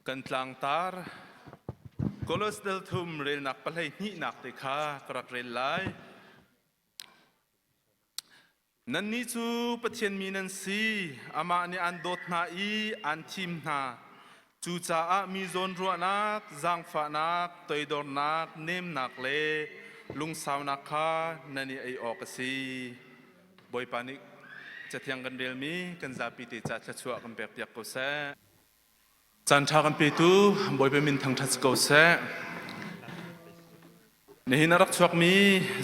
Kan tlangtar Kolos dal thum relnak pahlei hnihnak te kha ka rak rel lai. Nannih cu Pathian mi nan si, amah nih aan dawt hna i aan thim hna. Cucaah mi zawnruahnak, zaangfahnak, toidornak, nemnak le lungsaunak kha nan i ei awk a si. Bawipa nih Cathiang kan relmi kan zapi te ca thluachuah kan pekpiak ko seh. Caan ṭha kan petu Bawipa min thangṭhat si ko seh. Nihin a rak chuakmi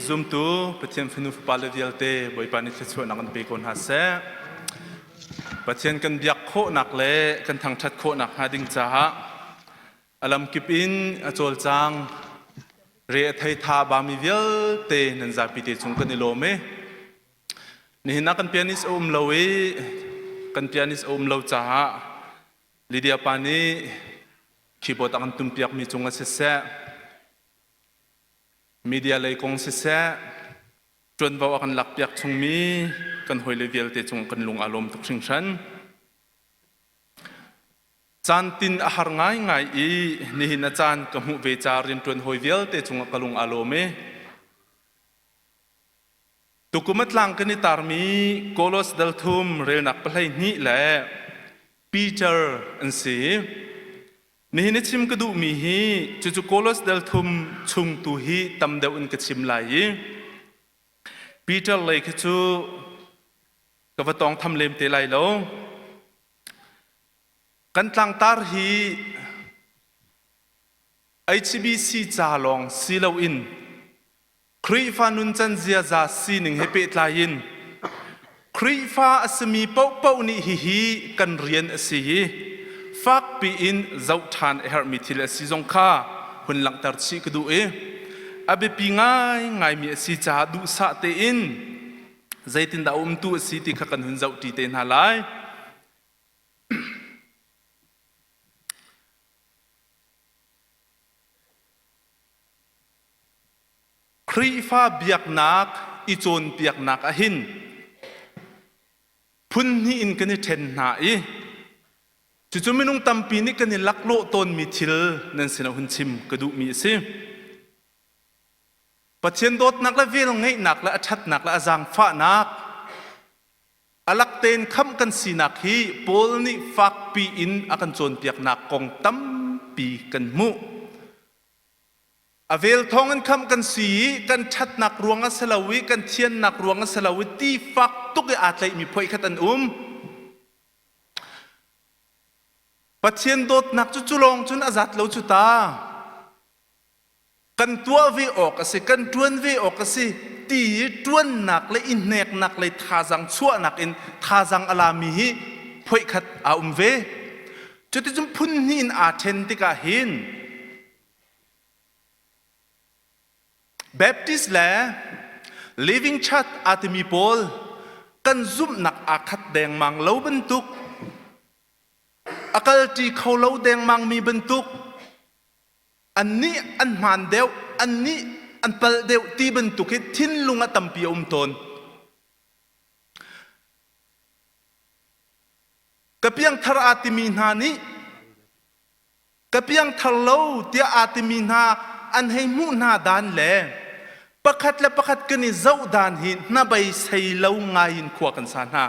zumtu Pathian fanu fapale vialte Bawipa nih thluachuahnak an pe ko hna seh. Pathian kan biak khawhnak le kan thangṭhat khawhnak hnga ding caah a lamkip in a cawlcang re a thei tha bami vialte nan zapi te cung kan i lawm i Nihin ah kan pianist a um lo i kan pianist a um lo caah Lydia pa nih keyboard a kan tumpiakmi cung ah siseh, media lei kong siseh, ṭuanvo a kan lakpiak chungmi kan hawile vialte cung kan lung aa lawm tuk hringhran. Caan tin a har ngaingai i nihin a caan ka hmuh ve ca rianṭuan hawi vialte cungah ka lung aa lawm i Tukum a tlang kan i tarmi Kolos dal thum relnak pahlei hnih le Peter an si. Nihin i chim ka duhmi hi cucu Kolos dal thum chung tu hi tam deuh in ka chim lai i Peter lei khi cu ka va tawng tham lem te lai lo. Kan tlangtar hi HBC ca lawng si loin Khrihfa nuncan ziaza sining he pehtlai in Khrihfa a simi paohpaoh nih hihi kan rian a si i fakpi in zoh ṭhan a herhmi thil a si zong kha hun langhter chih ka duh i a biapi ngaingaimi a si caah duhsah tein zeitindah a umtu a si ti kha kan hun zohṭi te hna lai. Khrihfa biaknak i cawnpiaknak ahhin phun hnih in kan i ṭhen hna i cucu minung tampi nih kan i laklawh tawnmi thil nan sinah hun chim ka duhmi a si. Pathian dawtnak le velngeihnak le a ṭhatnak le a zaangfahnak a lak tein khamh kan sinak hi Paul nih fakpi in a kan cawnpiaknak kong tampi kan hmuh. A vel thawng in khamh kan si i kan ṭhatnak ruang a si lo i kan thiannak ruang a si lo i ti fak tuk i aa tlaihmi phoih khat an um. Pathian dawtnak cu cu lawng cun a zat lo cu ta. Kan tuah ve awk a si, kan ṭuan ve awk a si ti i ṭuannak le i hneknak le thazaang chuahnak in thazaang a lami hi phoih khat aa um ve. Cuticun phun hnih in aa ṭhen tikah hin Baptist le Living Church aa timi pawl kan zumhnak aa khat dengmang lo bantuk, a kalṭi kho lo dengmangmi bantuk, annih an hmaan deuh, annih an palh deuh ti bantuk hi thinlung ah tampi a um tawn. Ka piangthar aa timi hna nih Ka piangthar lo tiah aa timi hna an hei hmuh hna dan le pakhat le pakhat kan i zoh dan hi hnabei sei lo ngai in khua kan sa hna.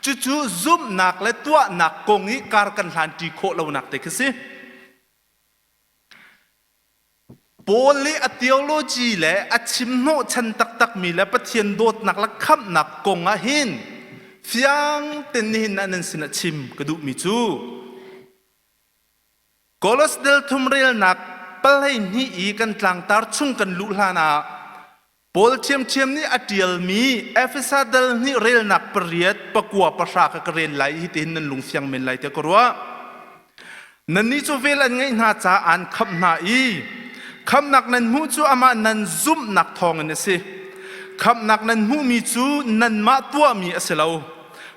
Cucu zumhnak le tuahnak kong i kar kan hlanṭi khawh lonak te khi si. Paul nih a theology le a chim hnawhchan taktakmi le Pathian dawtnak le khamhnak kong ah hin fiang ten nihin ah nan sinah chim ka duhmi cu Kolos delthum relnak palhei hnih i kan tlangtar chung kan luh hlan ah Paul ṭhiamṭhiam nih a ṭialmi Efesa dal hnih relnak pariat pakua pahra kha ka rel lai i hitihin nan lungfiang men lai tiah ka ruah. Nannih cu vel an ngeih hna caah aan khamh hna i khamhnak nan hmuh cu amah nan zumhnak thawngin a si. Khamhnak nan hmuhmi cu nanmah tuahmi a si lo,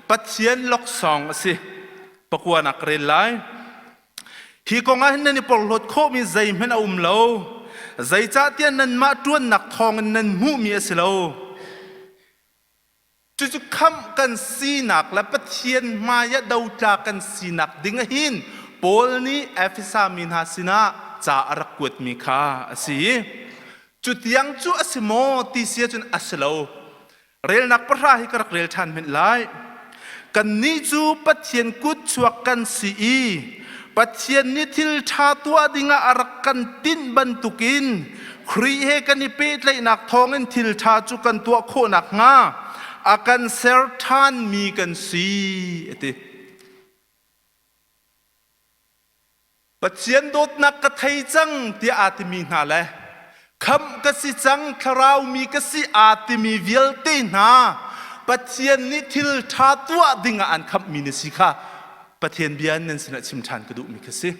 Pathian laksawng a si. Pakua nak ka rel lai. Hi kong ah hin nan i porhlawt khawhmi zeihmanh a um lo. Zeicahtiah nanmah ṭuannak thawngin nan hmuhmi a si lo. Cucu khamh kan sinak le Pathian hmai ah dotla kan sinak ding ah hin Paul nih Efesa mi hna sinah ca a rak kuatmi kha a si. Cu tiang cu a si maw ti si ahcun a si lo. Relnak pahra hi ka rak rel ṭhan hmenh lai. Kannih cu Pathian kut chuak kan si i Pathian nih thil ṭha tuah dingah a rak kan tinh bantukin Khrih he kan i pehtlaihnak thawngin thil ṭha cu kan tuah khawh nakhnga a kan ser ṭhanmi kan si, a ti. Pathian dawtnak ka thei cang tiah aa timi hna le khamh ka si cang thlarau mi ka si aa timi vialte hna Pathian nih thil ṭha tuah dingah an khamhmi na si kha Pathian bia in nan sinah chim ṭhan ka duhmi kha si.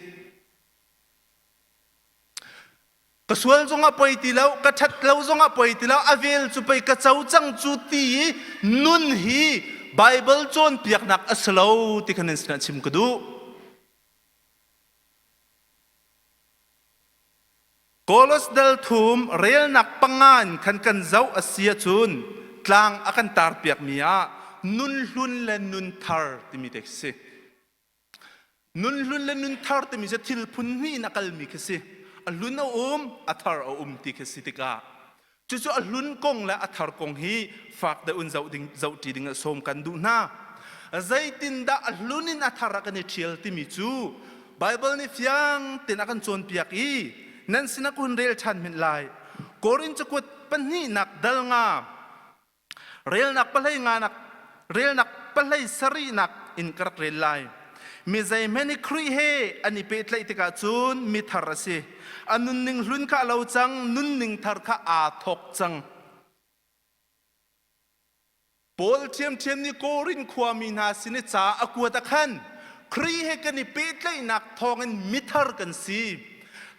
Ka sual zongah poi ti lo, ka ṭhat lo zongah poi ti lo, a vel cu pei ka co cang cu ti i nun hi Baibal cawnpiaknak a si lo ti kha nan sinah chim ka duh. Kolos dal thum relnak panga in khan kan zoh a si ahcun tlang a kan tarpiakmi ah nun hlun le nun thar timi te khi si. Nun hlun le nun thar timi cu thil phun hnih in a kalmi khi si. A hlun a um, a thar a um ti khi si tikah cucu a hlun kong le a thar kong hi fak deuh in zoh ding zohṭi ding ah sawm kan duh hna. Zeitindah a hlun in a thar ah kan i ṭhial timi cu Baibal nih fiang tein a kan cawnpiak i nan sinah ka hun rel ṭhan hmenh lai. Korin cakuat pahnihnak dal nga Relnak pahlei nganak relnak pahlei sarihnak in ka rak rel lai. Mi zeihmanh i Khrih he an i pehtlaih tikah cun mi thar a si. A nunning hlun kha a lo cang, nunning thar kha aa thawk cang. Paul ṭhiamṭhiam nih Korin khuami hna sin i ca a kuat ah khan Khrih he kan i pehtlaihnak thawngin mithar kan si.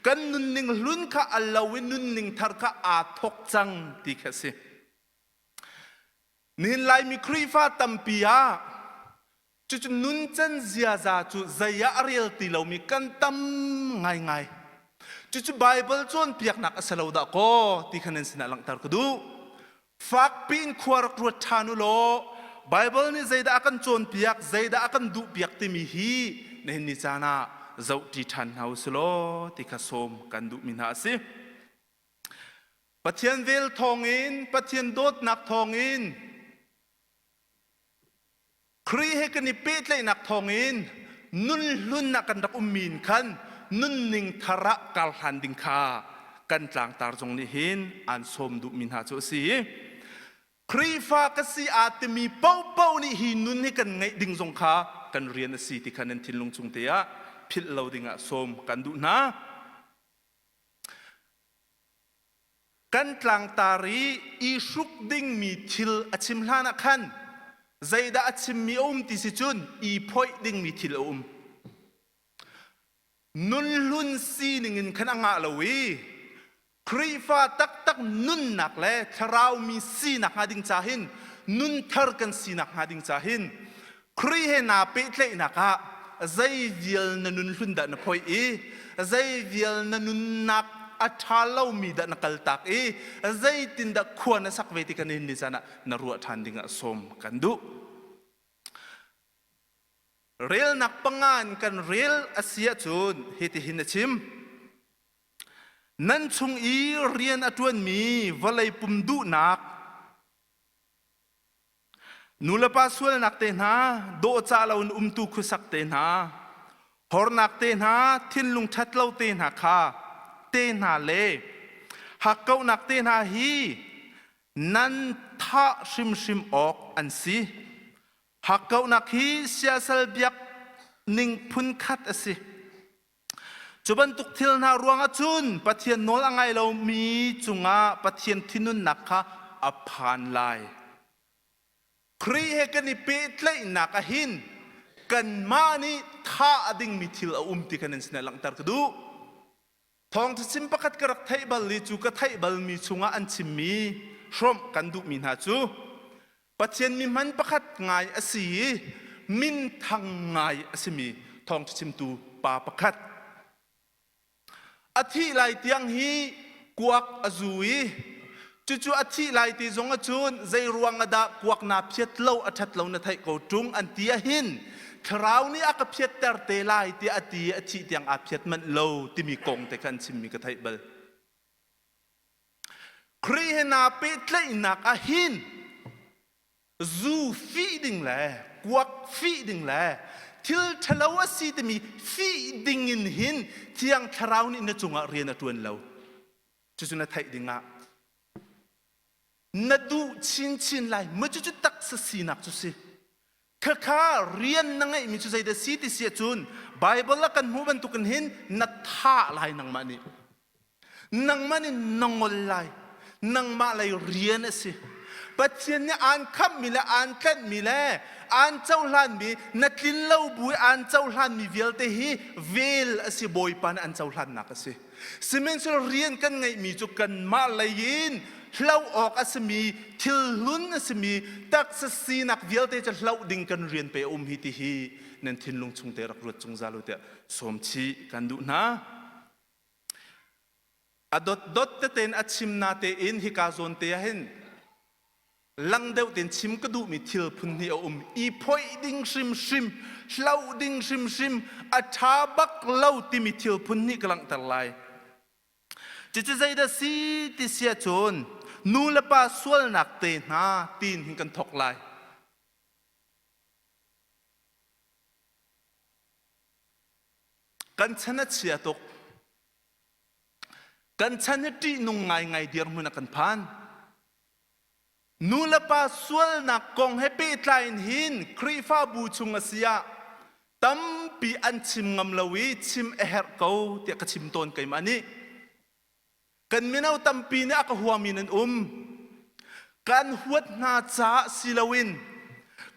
Kan nunning hlun kha a lo i nunning thar kha aa thawk cang ti kha a si. Nihin Laimi Khrihfa tampi ah cucu nuncan ziaza cu zei ah a rel ti lomi kan tam ngaingai. Cucu Baibal cawnpiaknak a si lo dah kaw ti kha nan sinah langhter ka duh. Fakpi in khua rak ruat ṭhan u law Baibal nih zeidah a kan cawnpiak, zeidah a kan duhpiak timi hi nihin ni caan ah zohṭi ṭhan hna u si law ti kha sawm kan duhmi hna a si. Pathian vel thawngin, Pathian dawtnak thawngin, Khrih he kan i pehtlaihnak thawngin nun hlun ah kan rak ummi in khan nunning thar ah kar hlan ding kha kan tlangtar zong nih hin aan sawm duhmi hna cu a si. Khrihfa ka si aa timi paohpaoh nih hi nun hi kan ngeih ding zong kha kan rian a si ti kha nan thinlung chung te ah philh lo ding ah sawm kan duh hna. Kan tlangtar i i hruk dingmi thil a chim hlan ah khan zeidah a chimmi a um ti si cun i phoih dingmi thil a um. Nunhlun sining in khan a ngah lo i Khrihfa taktak nunnak le thlaraumi sinak hnga ding ca hin nunthar kan sinak hnga ding ca hin Khrih he naa pehtlaihnak ah zei vial na nun hlun dah na phoih i zei vial na nunnak a ṭha lomi dah na kaltak i zeitindah khua na sak ve ti kan in ni caan ah na ruah ṭhan ding ah sawm kan duh. Relnak panga in kan rel a si ahcun hitihin a chim. Nan chung i rian a ṭuanmi vawlei pum duhnak Nulepa sualnak te hna, dawhcah loin umtu khuasak te hna, hornak te hna, thinlung ṭhat lo te hna kha te hna le hakkauhnak te hna hi nan thah hrimhrim awk an si. Hakkauhnak hi siasal biak ning phunkhat a si. Cu bantuk thil hna ruangah cun Pathian nawl a ngai lomi cungah Pathian thinhunnak kha a phan lai. Khrih he kan i pehtlaihnak ah hin kanmah nih thah a dingmi thil a um ti kha nan sinah langhter ka duh. Thawngṭha chim pakhat ka rak theih bal i cu ka theih balmi chungah an chimmi hrawmh kan duhmi hna cu Pathian mihman pakhat ngai a si i minthang ngai a simi thawngṭha chimtu pa pakhat a thih lai tiang hi kuak a zu i cucu a thih lai ti zong ahcun zei ruang ah dah kuak naa phiat lo a ṭhat lo na theih ko ṭung an ti ahhin. Thlarau nih a ka phiatter te lai tiah a ti i a thih tiang aa phiat manh lo timi kong te kha an chimmi ka theih bal. Khrih he naa pehtlaihnak ah hin zu fih ding le kuak fih ding le thil ṭhalo a si timi fih ding in hin Thiang Thlarau nih na cungah rian a ṭuan lo. Cucu na theih dingah na duh chinchin lai ma cucu taksa sinak cu si. Khakha rian na ngeihmi cu zeidah si ti si ahcun Bible ah kan hmuh bantukin hin na thah lai nangmah nih. Nangmah nih na ngol lai. Nangmah lei rian a si. Pathian nih aan khamhmi le aan tlanhmi le aan cohlanmi na tlin lo bu i aan cohlanmi vialte hi vel a si Bawipa nih an cohlannak a si. Sihmanhsehlaw rian kan ngeihmi cu kanmah lei in hloh awk a simi thil hlun a simi taksa sinak vialte cu hloh ding kan rian pe a um hi ti hi nan thinlung chung te rak ruat zungzal u tiah sawm chih kan duh hna. A dotdot tete in a chim na tein hika zawn te ah hin lang deuh tein chim ka duhmi thil phun hnih a um. I phoih ding hrimhrim, hloh ding hrimhrim, a ṭha bak lo timi thil phun hnih ka langhter lai. Cucu zeidah si ti si ahcun nu le pa sualnak te hna tiin hin kan thawk lai. Kan chan a chia tuk. Kan chan hi ṭihnung ngaingai dirhmun a kan phan. Nu le pa sualnak kong he pehtlai in hin Khrihfabu chung a si ah tampi an chim ngam lo i chim a herh ko tiah ka chim tawn keimah nih. Kan mino tampi nih a ka huami nan um. Kan huat hna caah si loin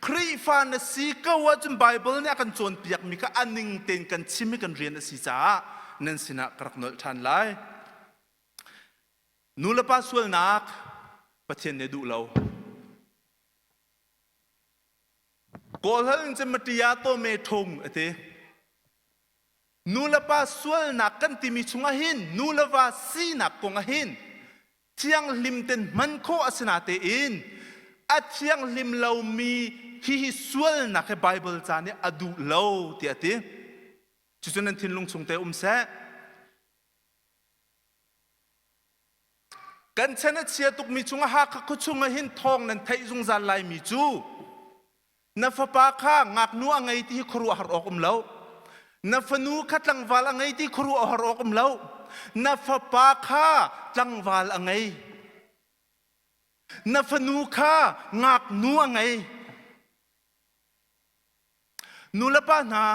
Khrihfa na si ko ahcun Bible nih a kan cawnpiakmi kha a ning tein kan chim i kan rian a si caah nan sinah ka rak nolh ṭhan lai. Nu le pa sualnak Pathian nih a duh lo. Kawlhal in cun maṭia tawme ṭhung a ti. Nu le pa sualnak kan timi chungah hin nu le va sinak kong ah hin thianghlim ten hman khawh a si natein a thianghlim lomi hihi sualnak hi Bible ca nih a duh lo tiah a ti. Cucu nan thinlung chung te um seh. Kan chan a chia tukmi chungah Hakha khuachung ah hin thawng nan theih zungzal laimi cu na fapa kha ngaknu a ngei ti hi khuaruahhar awk um lo. Na fanu kha tlangval a ngei ti khuaruahhar awk um lo. Na fapa kha tlangval a ngei. Na fanu kha ngaknu a ngei. Nu le pa hna,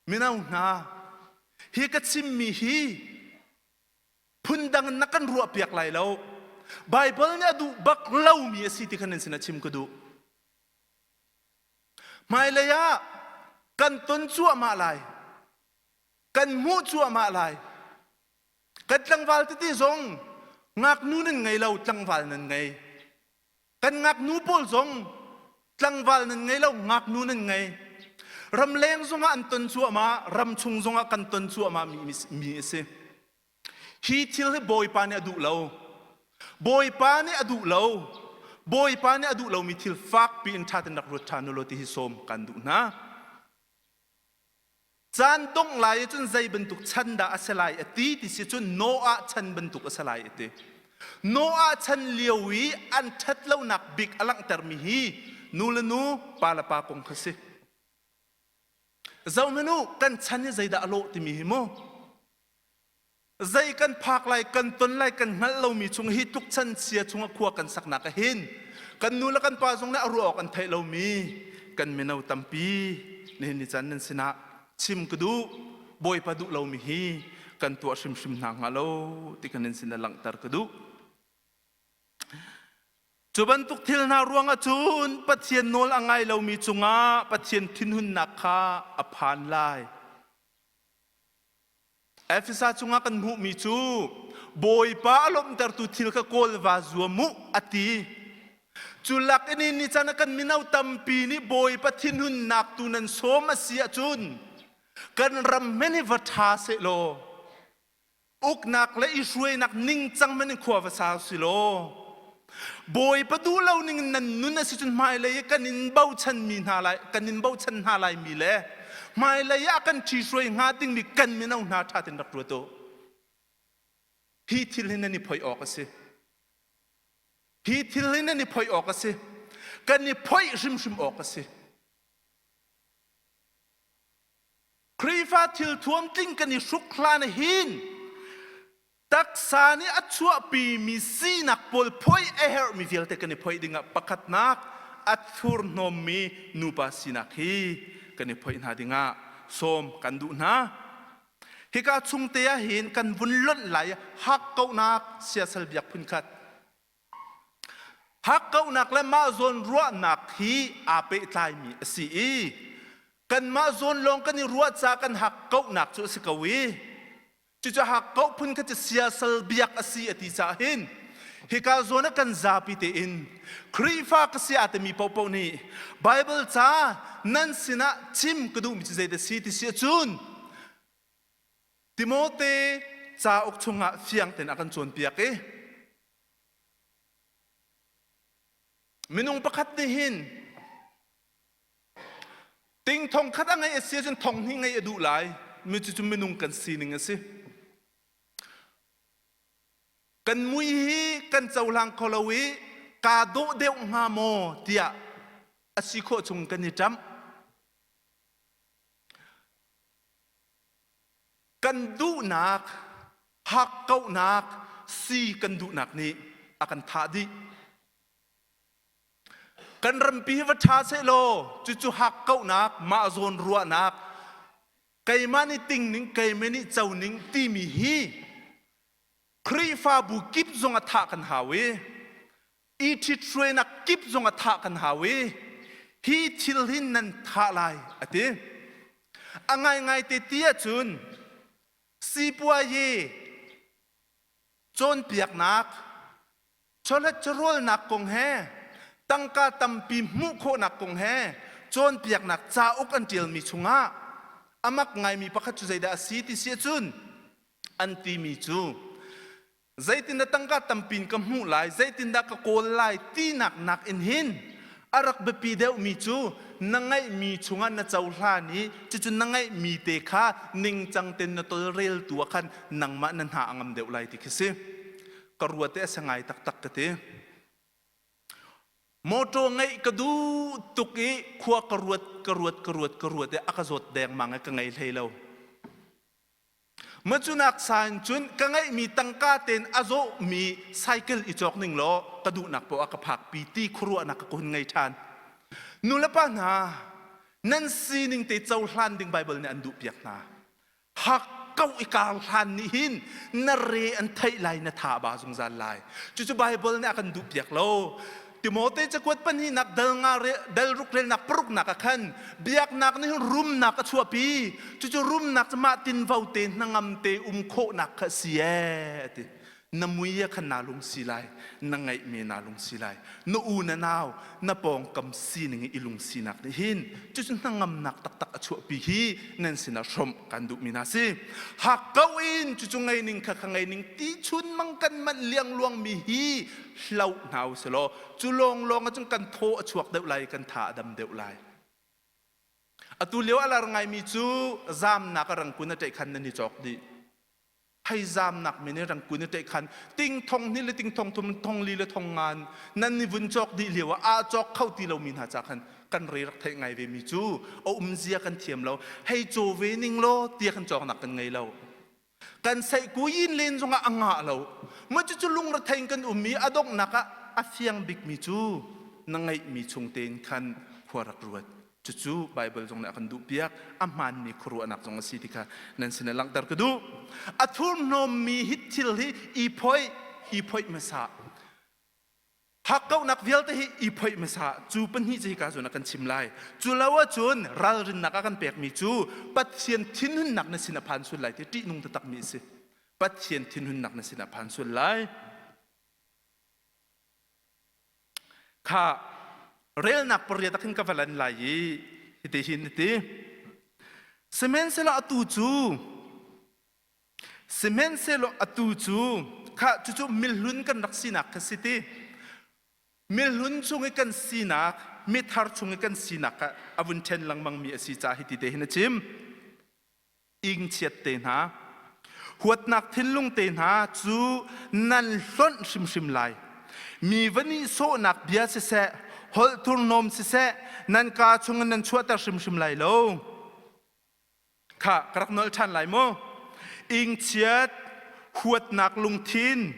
mino hna, hi ka chimmi hi phundang in na kan ruahpiak lai lo. Baibal nih a duh bak lomi a si ti kha nan sinah chim ka duh. Hmailei ah kan ton cuahmah lai. Kan hmuh cuahmah lai. Kan tlangval tete zong ngaknu nan ngei lo, tlangval nan ngei. Kan ngaknu pawl zong tlangval nan ngei lo, ngaknu nan ngei. Ramleng zongah an ton cuahmah, ramchung zongah kan ton cuahmah mi a si. Hi thil hi Bawipa nih a duh lo. Bawipa nih a duh lo. Bawipa nih a duh lomi thil fakpi in ṭha tein rak ruat ṭhan u law ti hi sawm kan duh hna. Caan dongh lai cun zei bantuk chan dah a si lai a ti ti si cun Noah chan bantuk a si lai a ti. Noah chan lio i an ṭhat lonak bik a langhtermi hi nu le nu, pa le pa kong kha si. Zohhmanh u, kan chan hi zeidah a lawh timi hi mu. Zei kan phak lai, kan ton lai, kan hngalh lomi chung hi tluk chan chia chungah khua kan saknak ah hin kan nu le kan pa zong nih a ruah awk an theih lomi kan mino tampi nihin ni caan nan sinah chim ka duh Bawipa duh lomi hi kan tuah hrimhrim hna hnga lo ti kan nan sinah langhter ka duh. Cu bantuk thil hna ruangah cun Pathian nawl a ngai lomi cungah Pathian thinhunnak kha a phan lai. Efesa chungah kan hmuhmi cu Bawipa a lawmhtertu thil kha kawl va zuam u a ti. Cu lak in ni caan ah kan mino tampi nih Bawipa thinhunnak tu nan sawm a si ahcun kan ram men hi va ṭha sehlaw uknak le i hruainak ningcang men in khua va sau si law. Bawipa duh lo ning in nan nun a si cun hmailei i kan in bochan mi hna lai kan in bochan hna lai mi le hmailei ah kan ṭhihruai hnga dingmi kan mino hna ṭha tein rak ruat u. Hi thil hi nan i phoih awk a si. Hi thil hi nan i phoih awk a si. Kan i phoih hrimhrim awk a si. Khrihfa thil thuam tling kan i hruk hlan hin taksa nih a chuahpimi sinak pawl phoih a herhmi vialte kan i phoih dingah pakhatnak a thurhnawmmi nupa sinak hi kan i phoih hna dingah sawm kan duh hna. Hika chungte ah hin kan vun lonh lai hakkauhnak siasal biak phunkhat. Hakkauhnak le mah zawn ruahnak hi aa pehtlaimi a si i kanmah zawn lawng kan i ruah ca kan hakkauhnak cu a si ko i cucu hakkauh phun kha cu siasal biak a si a ti caah hin hika zawn ah kan zapi tein Khrihfa ka si aa timi paohpaoh nih Bible ca nan sinah chim ka duhmi cu zeidah si ti si ahcun Timote cauk chungah fiang tein a kan cawnpiak i minung pakhat nih hin ting thong khat a ngeih a si ahcun thong hnih ngeih a duh lai mi cucu minung kan sining a si kan mui hi kan cohlang kho lo i kaa dawh deuh hnga maw tiah a si khawh chung kan i ṭamh Kan duhnak, hakkauhnak, si kan duhnak nih a kan thah dih. Kan rampi hi va ṭha sehlaw cucu hakkauhnak, mah zawn ruahnak, keimah nih ting ning, keimah nih co ning timi hi Khrihfabu kip zong a thah kan hau i i ṭhithruainak kip zong a thah kan hau i hi thil hin nan thah lai a ti. A ngaingai te ti ahcun sipuayi cawnpiaknak chawlet chawhrawlnak kong he tangka tampi hmuh khawhnak kong he cawnpiaknak cauk an ṭialmi chungah a mak ngaimi pakhat cu zeidah a si ti si ahcun an timi cu Zeitindah tangka tampi in ka hmuh lai, zeitindah ka kawl lai tinak nakin hin a rak biapi deuhmi cu na ngeihmi chungah na cohlan i cucu na ngeihmi te kha ningcang tein na tolreltu ah khan nangmah na hna a ngam deuh lai ti khi si. Ka ruat i a si ngai taktak ka ti. Mawṭaw ngeih ka duh tuk i khua ka ruat, ka ruat, ka ruat, ka ruat i a ka zawt dengmang i ka ngei hlei lo. Macunak sa in cun ka ngeihmi tangka tein a zawhmi cycle i cawk ning law ka duhnak poah ka phakpi ti khuaruahnak ka hun ngei ṭhan. Nulepa hna, nan sining te cohlan ding Baibal nih an duhpiak hna. Hak ko i kar hlan nih hin na re an theih lai na tha ba zungzal lai. Cucu Baibal nih a kan duhpiak lo. Timote cakuat pahnihnak dal nga dal ruk relnak paruknak ah khan biaknak nih rumnak a chuahpi. Cucu rumnak cu mah tinvo te hnangam te um khawhnak kha si ee a ti. Na mui ah khan naa lung si lai, na ngeihmi naa lung si lai. Na u na nau, na pawngkam sining i lungsinak nih hin cucu hnangamnak taktak a chuahpi hi nan sinah hrawmh kan duhmi hna si. Hak ko in cucu ngei ning kha kha ngei ning ti chun mang kan manh liangluangmi hi hloh hna u silaw cu lawnglawng ahcun kan thaw a chuak deuh lai kan tha a dam deuh lai. Atu lio a lar ngaimi cu zamnak a rangkun a ṭeih khan nan i cawk dih. Hei zamnak min i rangkun a ṭeih khan ting thong hnih le ting thong thum thong li le thong ngan nan i vun cawk dih lio ah aa cawk kho ti lomi hna ca khan kan re rak theih ngai ve mi cu a umzia kan thiam lo. Hei caw ve ning law tia kan cawknak kan ngei lo. Kan seihkuyin len zongah a ngah lo. Mah cucu lungrethei in kan um i a donghnak ah a fiang bikmi cu na ngeihmi chung tein khan khua rak ruat. Cucu Baibal zong nih a kan duhpiak. A hmaanmi khuaruahnak zong a si ti kha nan sin ah langhter ka duh. A thurhnawmmi hi thil hi i phoih, i phoih hmasa. Hakkauhnak vialte hi i phoih hmasa cu pahnih cu hika zawn ah kan chim lai. Cu lo ahcun ralrinnak a kan pekmi cu Pathian thinhunnak na sin a phan sual lai ti ṭihnung taktakmi a si. Pathian thinhunnak na sin a phan sual lai. Kha relnak pariat ah khin ka va lan lai i hitihin a ti. Sihmanhsehlaw atu cu Sihmanhsehlaw atu cu kha cucu mihlun kan rak sinak kha si ti. Mihlun chung i kan sinak, mithar chung i kan sinak kha a vun ṭhen lengmangmi a si caah hiti te hin a chim. Ingchiat te hna, huatnak thinlung te hna cu nan hlonh hrimhrim lai. Mi va nihsawhnak bia siseh, holh thurhnawm siseh, nan kaa chungin nan chuahter hrimhrim lai lo. Kha ka rak nolh ṭhan lai mu. Ingchiat, huatnak lungthin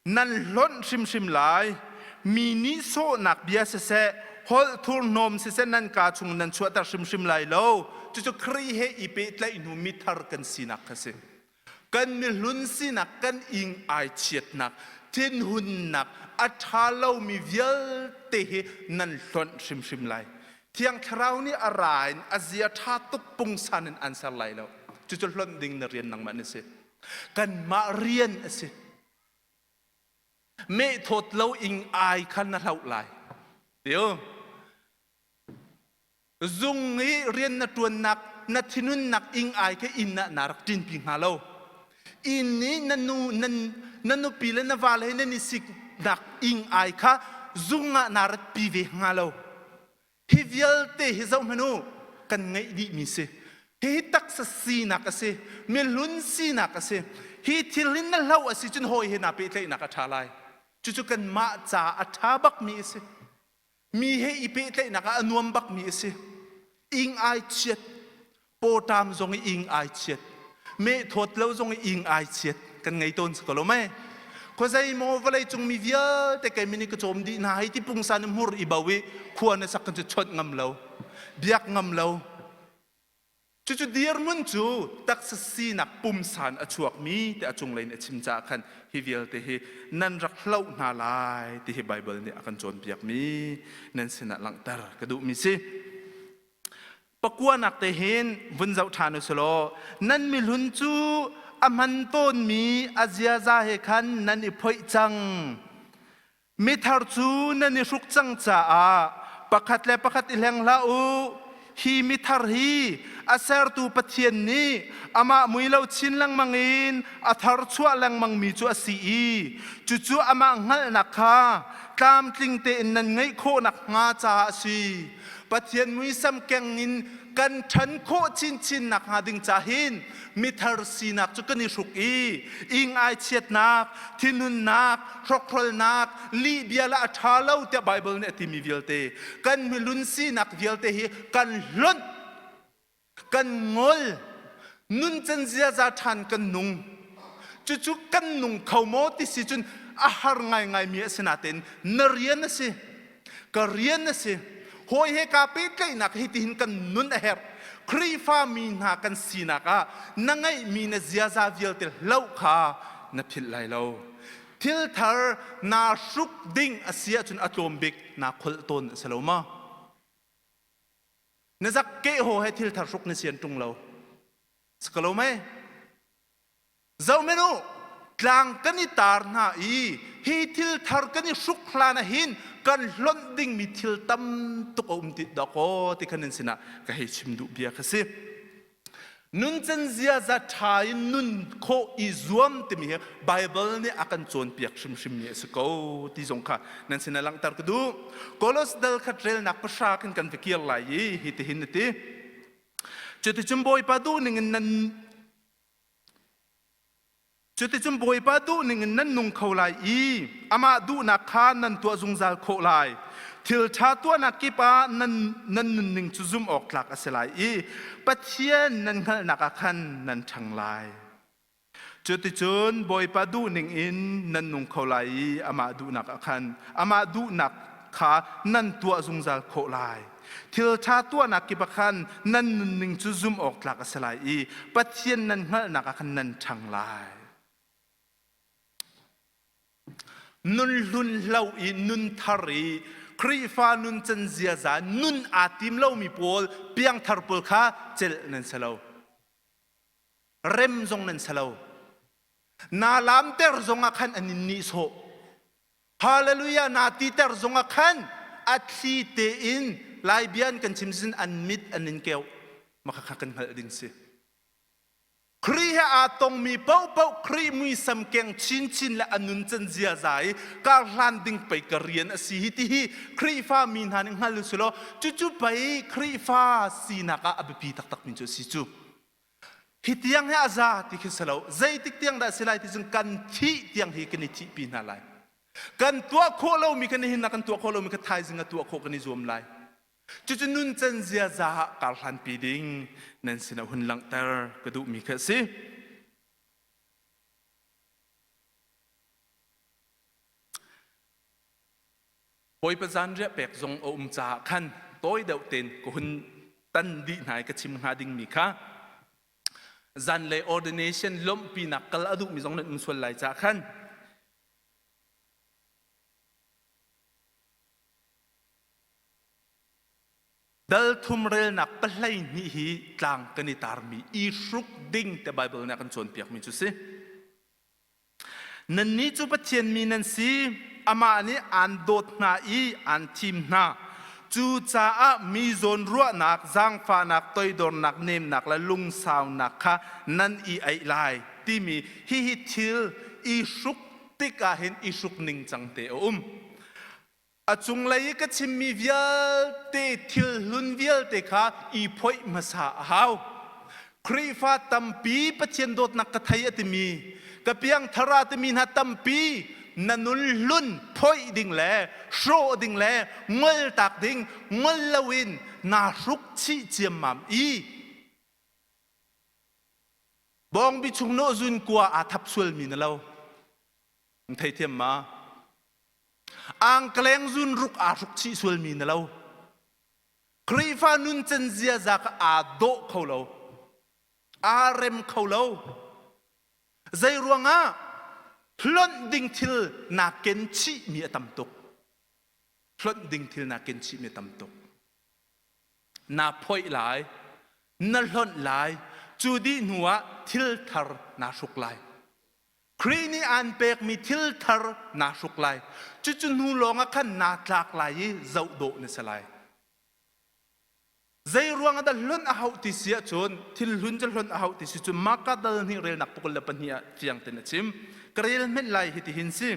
nan hlonh hrimhrim lai. Mi nihsawhnak bia siseh, holh thurhnawm siseh nan kaa chung nan chuahter hrimhrim lai lo. Cucu Khrih he i pehtlaih hnu mithar kan sinak kha si. Kan mihlun sinak kan ing ai chiatnak, thinhunnak, a ṭha lomi vialte hi nan hlonh hrimhrim lai. Thiang Thlarau nih a ra in a zia ṭha tuk pungsan in an ser lai lo. Cucu hlonh ding na rian nangmah na si. Kanmah rian a si. Meh thawt lo ing ai kha na hloh lai. Tio. Zung i rian na ṭuannak na thinunnak ing ai kha inn ah naa rak ṭinpi hnga lo. Inn i na nu nan na nupi le na vale he nan i siknak ing ai kha zung ah naa ratpi ve hnga lo. Hi vialte hi zoh hmanh u kan ngeih dihmi si. Hihi taksa sinak a si, mihlun sinak a si. Hi thil hin na hloh a si cun hawi he naa pehtlaihnak a ṭha lai. Cucu kanmah ca a ṭha bakmi a si. Mi he i pehtlaihnak ah a nuam bakmi a si. Ing ai chiat, pawṭam zong i ing ai chiat, meh thawt lo zong i ing ai chiat kan ngei tawn si ko lo mei. Khuazei maw vawlei cung mi vialte kei min i ka cawm dih hna hei ti pungsan i hmur i bo i khua na sak kan cu chawnh ngam lo, biak ngam lo. Cucu dirhmun cu taksa sinak pumsan a chuakmi ti a cunglei in a chim caah khan hi vialte hi nan rak hloh hna lai ti hi Baibal nih a kan cawnpiakmi nan sinah langhter ka duhmi si. Pakuanak te hin vun zoh ṭhan u selaw nan mihlun cu a hman tawnmi a ziaza he khan nan i phoih cang. Mithar cu nan i hruk cang caah pakhat le pakhat i hleng hlah u. Hi mithar hi a sertu Pathian nih amah mui lo chin lengmang in a thar chuah lengmangmi cu a si i cucu amah hngalhnak kha tlamtling tein nan ngeih khawh nakhnga caah a si. Pathian muisam keng in kan ṭhan khawh chinchin nakhnga ding ca hin mithar sinak cu kan i hruk i ing-aichiatnak, thinhunnak, hrokhrolnak, lihbia le a ṭha lo tiah Baibal nih a timi vialte kan milun sinak vialte hi kan hlonh, kan ngol, nuncan ziaza ṭhan kan nung. Cucu kan nung kho maw ti si cun a har ngaingaimi a si natein na rian a si. Ka rian a si. Hawi he kaa pehtlaihnak hi tihin kan nun a herh. Khrihfa mi hna kan sinak ah na ngeihmi na ziaza vialte hloh kha na philh lai lo. Thil thar naa hruk ding a si ahcun a tlawm bik naa kholh tawn a si lo maw? Na zak keh haw he thil thar hruk na sian ṭung lo. Si ko lo mei? Zohhmanh u, tlang kan i tar hna i hi thil thar kan i hruk hlan ah hin kan hlonh dingmi thil tam tuk a um ti dawkaw ti kha nan sinah ka hei chim duh bia kha si. Nuncan ziaza ṭha in nun khawh i zuam timi hi Baibal nih a kan cawnpiak hrimhrimmi a si ko ti zong kha nan sinah langhter ka duh. Kolos dal khat relnak pahra khin kan va kir lai i hitihin a ti. Cuticun Bawipa duh ningin nan Cuticun Bawipa duh ningin nan nung kho lai i amah duhnak kha nan tuah zungzal khawh lai. Thil ṭha tuahnak kip ah nan, nan nunning cu zumh awk tlak a si lai i Pathian nan hngalhnak ah khan nan ṭhang lai. Cuticun Bawipa duh ningin nan nung kho lai i amah duhnak ah khan amah duhnak kha nan tuah zungzal khawh lai. Thil ṭha tuahnak kip ah khan nan nunning cu zumh awk tlak a si lai i Pathian nan hngalhnak ah khan nan ṭhang lai. Nun hlun hlo i nun thar i Khrihfa nuncan ziaza nun aa tim lomi pawl piangthar pawl kha celh nan si lo. Rem zong nan si lo. Naa laamter zong ah khan an in nihsawh. Hallelujah naa titer zongah khan a thli tein Lai bia an kan chim sin an mit an in keuh. Maka kha kan hngalh ding si. Khrih he aa tongmi paohpaoh Khrih muisam keng chinchin le a nuncan ziaza i karhlan ding pei ka rian a si hi ti hi Khrihfa mi hna nih hngal u law cucu pei Khrihfa sinak ah a biapi taktakmi cu a si cu. Hi tiang hi a za ti khi si lo. Zeitik tiang dah si lai ti cun kan thih tiang hi kan i thihpi hna lai. Kan tuah khawh lomi kan nihin ah kan tuah khawh lomi kha thaizing ah tuah khawh kan i zuam lai. Cucu nuncan ziaza ah karhlanpi ding nan sinah hun langhter ka duhmi kha a si. Bawipa zanriah pek zong a um caah khan tawi deuh tein ka hun tan dih hna i ka chim hnga dingmi kha zanlei ordination lawmhpinak kal a duhmi zong nan um sual lai caah khan Dal thum relnak pahlei hnih hi tlang kan i tarmi i hruk ding te Bible nih a kan cawnpiakmi cu si. Nannih cu Pathian mi nan si, amah nih aan dawt hna i aan thim hna. Cucaah mi zawnruahnak, zaangfahnak, toidornak, nemnak le lungsaunak kha nan i aih lai timi hihi thil i hruk tikah hin i hruk ningcang te a um. A cunglei i ka chimmi vialte thil hlun vialte kha i phoih hmasa a hau. Khrihfa tampi Pathian dawtnak ka thei a timi, ka piangthar a timi hna tampi na nun hlun phoih ding le hrawh ding le ngoltak ding ngol loin naa hruk chih ciammam i bawngbi chung nawh zun kua aa thap sualmi na lo. Na theithiam ma? Angkleng zunruk aa hruk chih sualmi na lo. Khrihfa nuncan ziaza kha aa dawh kho lo. Aa rem kho lo. Zei ruangah hlonh ding thil naa ken chihmi a tam tuk. Hlonh ding thil naa ken chihmi a tam tuk. Naa phoih lai, na hlonh lai, cu dih hnu ah thil thar naa hruk lai. Khrih nih aan pekmi thil thar naa hruk lai. Cucu hnu lawngah khan naa tlak lai i zoh dawh na si lai. Zei ruang ah dah hlonh a hauh ti si ahcun thil hlun cu hlonh a hauh ti si cu Marka dal hnih relnak pakul le pahnih ah fiang tein a chim. Ka rel hmenh lai hitihin si.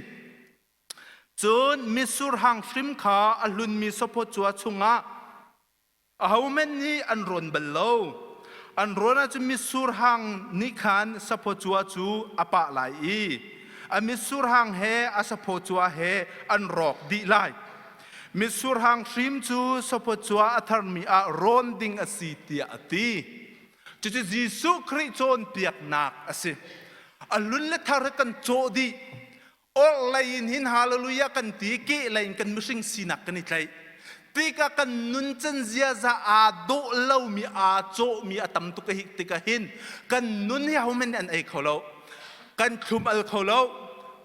Cun mitsur hang hrim kha a hlunmi saphaw cua chungah Ahohmanh nih an rawn bal lo. An rawn ahcun mitsur hang nih khan saphaw cua cu a pah lai i a mitsur hang he a saphaw cua he an rawk dih lai. Mitsur hang hrim cu saphaw cua a tharmi ah rawn ding a si tiah a ti. Cucu Jesuh Khrih cawnpiaknak a si. A hlun le thar he kan cawh dih. Orhlei in hin hallelujah kan ti kehlei in kan mihring sinak kan i tlaih tikah kan nuncan ziaza aa dawh lomi aa cawhmi a tam tuk hi tikah hin kan nun hi ahohmanh nih an ei kho lo kan thlum al kho lo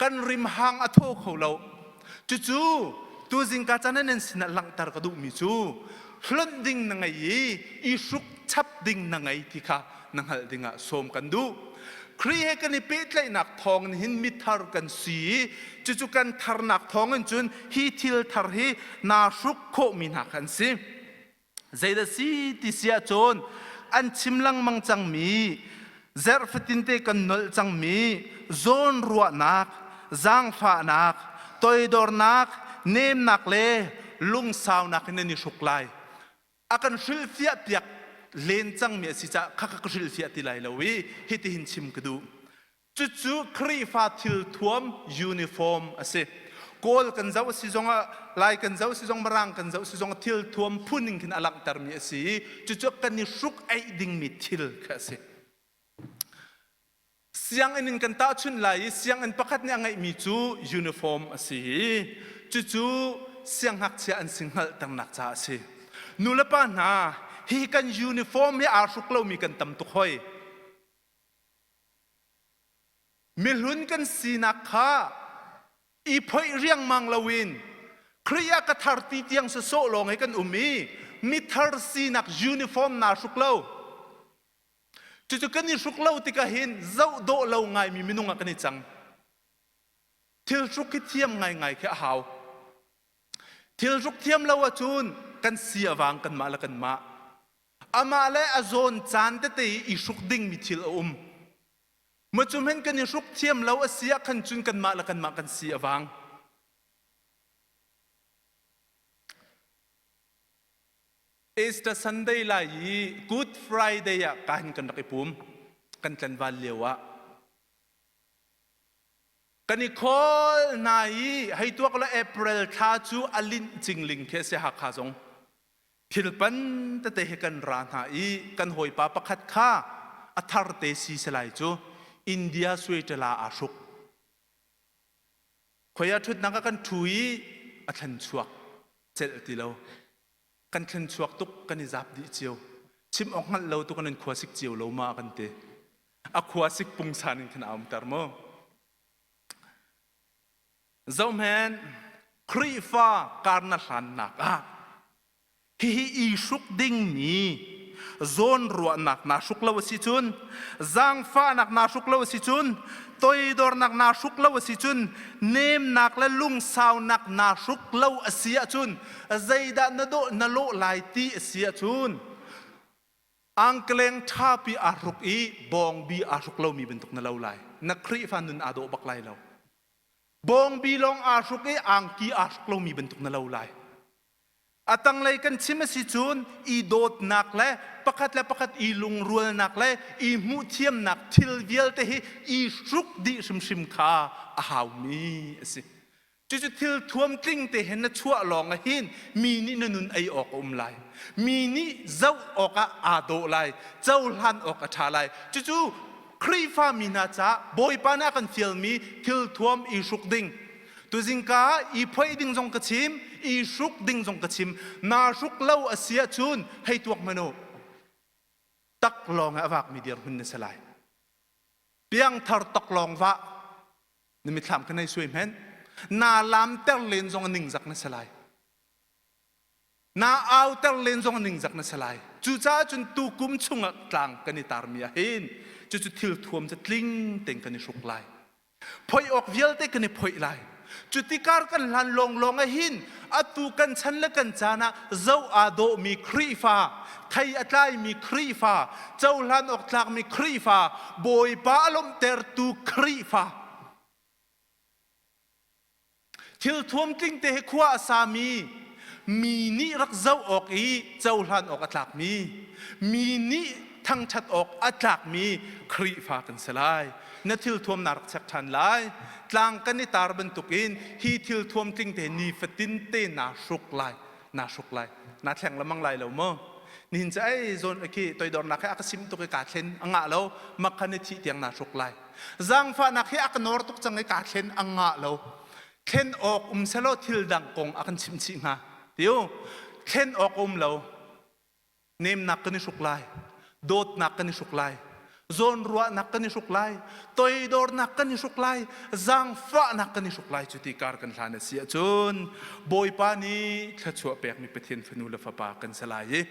kan rimhang a thaw kho lo cucu tuzing ka caan nan sinah langhter ka duhmi cu hlonh ding na ngei i i hruk chap ding na ngei ti kha na hngalh dingah sawm kan duh. Khrih he kan i pehtlaihnak thawngin hin mithar kan si i cucu kan tharnak thawngin cun hi thil thar hi naa hruk khawhmi hna kha an si. Zeidah si ti si ahcun an chim lengmang cangmi zerh fatinte kan nolh cangmi zawnruahnak, zaangfahnak, toidornak, nemnak le lungsaunak in nan i hruk lai. A kan hrilhfiah piak len cangmi a si caah kha ka hrilhfiah ti lai lo i hitihin chim ka duh. Cucu Khrihfa thilthuam uniform a si. Kawl kan zoh a si zongah Lai kan zoh si zong Mirang kan zoh si zong thilthuam phun in khin a langhtermi a si i cucu kan i hruk eih dingmi thil kha a si. Sianginn in kan tahchunh lai i sianginn pakhat nih a ngeihmi cu uniform a si i cucu siangngakchia an si hngalhternak caah a si. Nulepa hna, hi kan uniform hi aa hruk lomi kan tam tuk hoi. Mihlun kan sinak kha i phoih riangmang loin Khrih ah ka thar ti tiang sawsawh lawng hi kan um i mithar sinak uniform naa hruk lo. Cucu kan i hruk lo tikah hin zoh dawh lo ngaimi minung ah kan i cang. Thil hruk hi thiam ngaingai khi a hau. Thil hruk thiam lo ahcun kan si a vang kanmah le kanmah. Amah le a zawn caan tete i i hruk dingmi thil a um. Macum hen kan i hruk thiam lo a si ah khan cun kanmah le kanmah kan si a vang. Easter Sunday lai i Good Friday ah kahin kan rak i pum. Kan tlanval lio ah. Kan i khawl hna i hei tuak la April thla cu a linh cingling khi a si Hakha zong. Thilpan tete he kan ra hna i kan hawipa pakhat kha a thar te si selai cu India suaitala aa hruk. Khoi ah ṭhutnak ah kan ṭhu i a thlen chuak celh ti lo. Kan thlen chuak tuk kan i zap dih cio. Chim awk hngalh lo tuk an khua sik cio lo ma kan ti. A khua sik pungsan in khan a umter mu. Zohmen Khrihfa kar na hlannak ah hihi i hruk dingmi zawnruahnak naa hruk lo a si cun zaangfahnak naa hruk lo a si cun toidornak naa hruk lo a si cun nemnak le lungsaunak naa hruk lo a si ahcun zeidah na dawh na lawh lai ti a si ahcun angkleng ṭhapi aa hruk i bawngbi aa hruk lomi bantuk na lo lai. Na Khrihfa nun aa dawh bak lai lo. Bawngbi lawng aa hruk i angki aa hruk lomi bantuk na lo lai. A tanglei kan chim a si cun i dawtnak le pakhat le pakhat i lungrualnak le i hmuhthiamnak thil vialte hi i hruk dih hrimhrim kha a haumi a si. Cucu thil thuam tling te he na chuah lawng ah hin mi nih na nun ei awk a um lai. Mi nih zoh awkah aa dawh lai, cohlan awk a ṭha lai. Cucu Khrihfa mi hna caah Bawipa nih a kan fialmi thil thuam i hruk ding. Tuzingka ah i phoih ding zong ka chim, i hruk ding zong ka chim. Naa hruk lo a si ahcun hei tuak hmanh u. Tak lawng ah a vakmi dirhmun na si lai. Piangthar taklawng vah na mithlam kha nei suai hmenh. Naa lamter len zong a ningzak na si lai. Na auter len zong a ningzak na si lai. Cucaah cun tukum chungah tlang kan i tarmi ah hin cucu thil thuam cu tling tein kan i hruk lai. Phoih awk vialte kan i phoih lai. Cutikar kan hlan lawnglawng ah hin atu kan chan le kan caan ah zoh aa dawhmi Khrihfa, thei a tlaimi Khrihfa, cohlan awk tlakmi Khrihfa, Bawipa a lawmhtertu Khrihfa, thil thuamtling te he khua a sami mi nih rak zoh awk i cohlan awk a tlakmi, mi nih thangṭhat awk a tlakmi Khrihfa kan si lai. Na thil thuam naa rak check ṭhan lai. Tlang kan i tar bantukin hi thil thuamtling te nifatin te naa hruk lai. Naa hruk lai. Naa thleng lemang lai lo maw? Nihin cu ei zawn khi toidornak he a ka sim tuk i kaa thlen a ngah lo. Makhan i thih tiang naa hruk lai. Zaangfahnak hi a ka nawr tuk cang i kaa thlen a ngah lo. Thlen awk um selaw thil dang kong a kan chimh chih hnga. Tiu thlen awk a um lo. Nemnak kan i hruk lai, dawtnak kan i hruk lai, zawnruahnak kan i hruk lai, toidornak kan i hruk lai, zaangfahnak kan i hruk lai. Cuti kar kan hlan a si ahcun Bawipa nih thluachuah pekmi Pathian fanu le fapa kan si lai i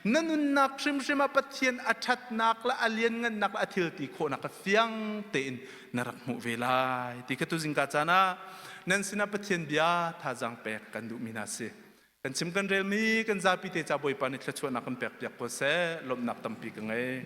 na nunnak hrimhrim ah Pathian a ṭhatnak le a lianngannak le a thil ti khawhnak kha fiang tein na rak hmuh ve lai ti kha tuzingka caan ah nan sinah Pathian bia thazaang pek kan duhmi hna si. Kan chim kan relmi kan zapi te ca Bawipa nih thluachuahnak kan pek piak ko seh. Lawmhnak tampi ka ngei.